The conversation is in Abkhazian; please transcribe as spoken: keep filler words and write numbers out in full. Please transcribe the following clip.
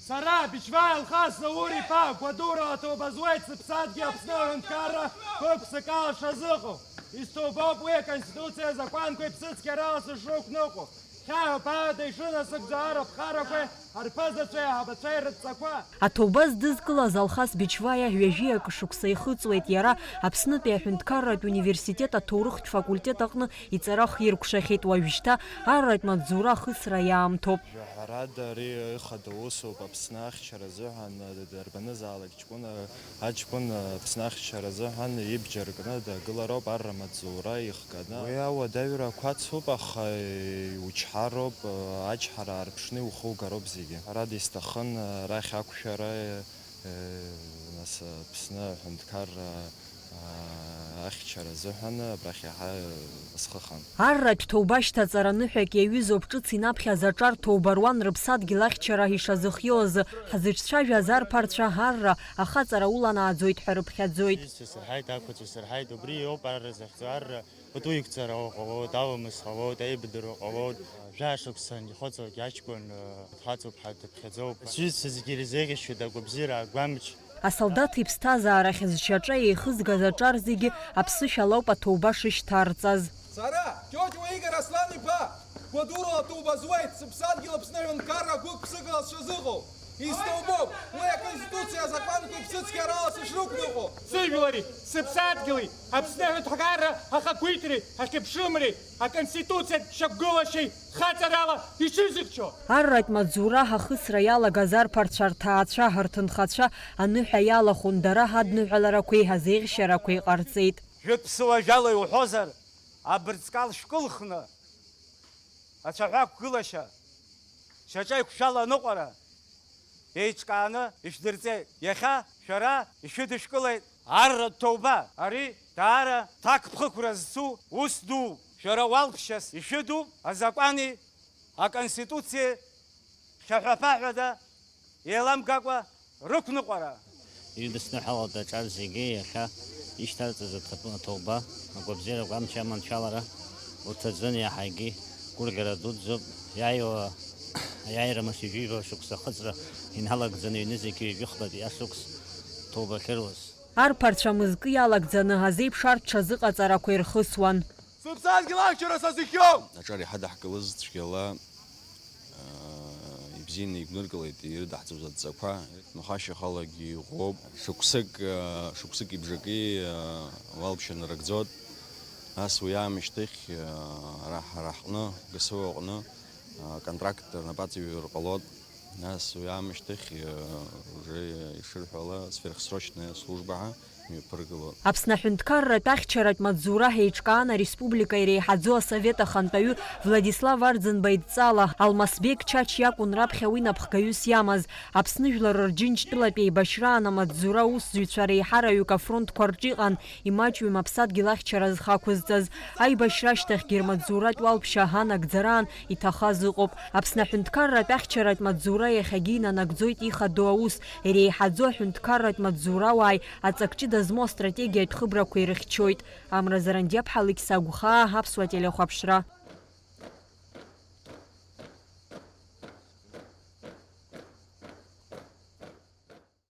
Сара, Бечваиа Алхас Заур-иԥа, гәадурала ҭоуба зуеит сыԥсадгьыл Аԥсны аҳәынҭқарра гәык-ԥсыкала сшазыҟоу. Исҭоубоуп уи Аконституциеи азакәанқәеи ԥсыцқьарала сышрықәныҟәо. Хьаа ҳәа ада ишынасыгӡо арыԥхарақәеи арԥызацәеи аҳабацәеи рыдҵақәа. Аҭоуба здызкылаз Алхас Бечваиа ҩажәи акы шықәса ихыҵуеит иара Аԥснытәи аҳәынҭқарратә университет аҭоурыхтә факультет аҟны иҵара хиркәшахьеит, уажәшьҭа арратә маҵзура ахысра иаамҭоуп. Жәаҳәарада, ари ихадоу усуп, Аԥсны ахьчара азыҳәан, дарбанызаалак ҷкәына, аҷкәын Аԥсны ахьчара азыҳәан ибџьар кны дагылароуп арра маҵзура ихганы. Уи ауадаҩрақәа ацуп, аха иучҳароуп, ачҳара аарԥшны иухугароуп зегьы. Ҳәарада, исҭахын арахь ақәшәара, нас Аԥсны аҳәынҭқарра ахьчара азыҳәан абрахь иаҳа схы хан. Арратә ҭоуба шьҭаҵара ныҳәак иаҩызоуп ҿыц инаԥхьаз аҿар ҭоуба руан рыԥсадгьыл ахьчара ишазыхиоу азы. Ҳзыҿцәажәаз арԥарцәа арра ахаҵара уланааӡоит ҳәа рыԥхьаӡоит. Сасырҳаит, ақәацәа сырҳаит, убри иоуп арра захьӡу, арра пату иқәҵара ҟалоит, аламыс ҟалоит, аибадырра ҟалоит. Жәаа шықәса анихыҵуагь аҷкәын дхаҵоуп ҳәа дыԥхьаӡоуп. Сҩызцәа зегьы ирзеиӷьасшьоит агәабзиара, агәамч. Асолдаҭ иԥсҭазаарахь зшьаҿа еихызгаз аҿар зегьы аԥсышәала ауп аҭоуба шышьҭарҵаз. Сара, Ҷоҷуа Игор Аслан-иԥа, гәадурала ҭоуба зуеит, сыԥсадгьыл Аԥсны аҳәынҭқарра гәык-ԥсыкала сшазыҟоу. Исҭоубоуп уи Аконституциа азакәанқәеи ԥсыцқьарала сышрықәныҟәо. Сыжәлари, сыԥсадгьыли, Аԥсны аҳәынҭқарра ахақәиҭреи ахьыԥшымреи Аконституциатә шьақәгылашьеи хаҵарала ишызыхьчо. Арратә маҵзура ахысра иалагаз арԥарцәа, рҭаацәа, рҭынхацәа аныҳәа иалахәын, дара ҳадныҳәаларақәеи ҳазеиӷьшьарақәеи ҟарҵеит. Жәытә ԥсыуа жәала иуҳәозар, абырҵкал шәкылхны, ацәаҳәа ақәгылашьа, шьаҿа еиқәшәала аныҟәара, еиҿкааны ишәдырҵеит. Иахьа шәара ишәыдышәкылеит арратә ҭоуба. Ари даара ҭакԥхықәра зцу ус дууп. Шәара уалԥшьас ишәыдуп азакәани аконституциеи хьаҳәа-ԥаҳәада еиламгакәа рықәныҟәара. Идысныҳәалоит аҿар зегьы иахьа ишьҭарҵаз аҭ-, аҭоуба, агәабзиара агәамч аманшәалара, урҭ азын иаҳагьы гәырӷьара дуӡӡоуп. Иааиуа, аиааира мыш ҩажәижәаба шықәса ахыҵра иналагӡаны ҩнызқьи ҩажәи хԥатәи ашықәс ҭоуба ахьыруаз. Арԥарцәа мызкы иалагӡаны азеиԥш арҭ ҽазыҟаҵарақәа ирхысуан. Сыԥсадгьыл ахьчара сазыхиоу! Аҿар иҳадаҳкылаз цәгьала, аа, ибзианы игәныркылеит ирыдаҳҵоз адҵақәа. Нхашьахалагьы иӷәӷәоуп. Шықәсык, аа, шықәсыки бжаки, аа, уалԥшьа нарыгӡоит. Нас уи аамышьҭахь, аа, ара ҳара ҳҟны, Гасыуа аҟны, аа, контракт рнапаҵаҩыр ҟалоит. Нас уи аамышьҭахь, э, уже ишырҳәо ала, сверхсрочная служба ҳәа мҩаԥыргылоит. Аԥсны аҳәынҭқарратә ахьчаратә маҵзура ҳеиҿкаан ареспублика иреиҳаӡоу асовет ахантәаҩы Владислав Арӡынба идҵала, Алмасбег Чач иакәын раԥхьа уи напхгаҩыс иамаз. Аԥсны жәлар рџьынџьтәылатә еибашьраан амаҵзура аусзуҩцәа реиҳараҩык афронтқәа рҿы иҟан, имаҷҩым аԥсадгьыл ахьчара зхы ақәызҵаз. Аибашьра ашьҭахьгьы рмаҵзуратә уалԥшьа анагӡараан иҭахаз ыҟоуп. Аԥсны аҳәынҭқарратә ахьчаратә маҵзура иахьагьы инанагӡоит ихадоу аус, иреиҳаӡоу аҳәынҭқарратә маҵзурауааи аҵак ҷыда змоу астратегиатә хыбрақәа ирыхьчоит. Амра Зарандиаԥҳа, Алықьса Агәхаа, Аԥсуа телехәаԥшра.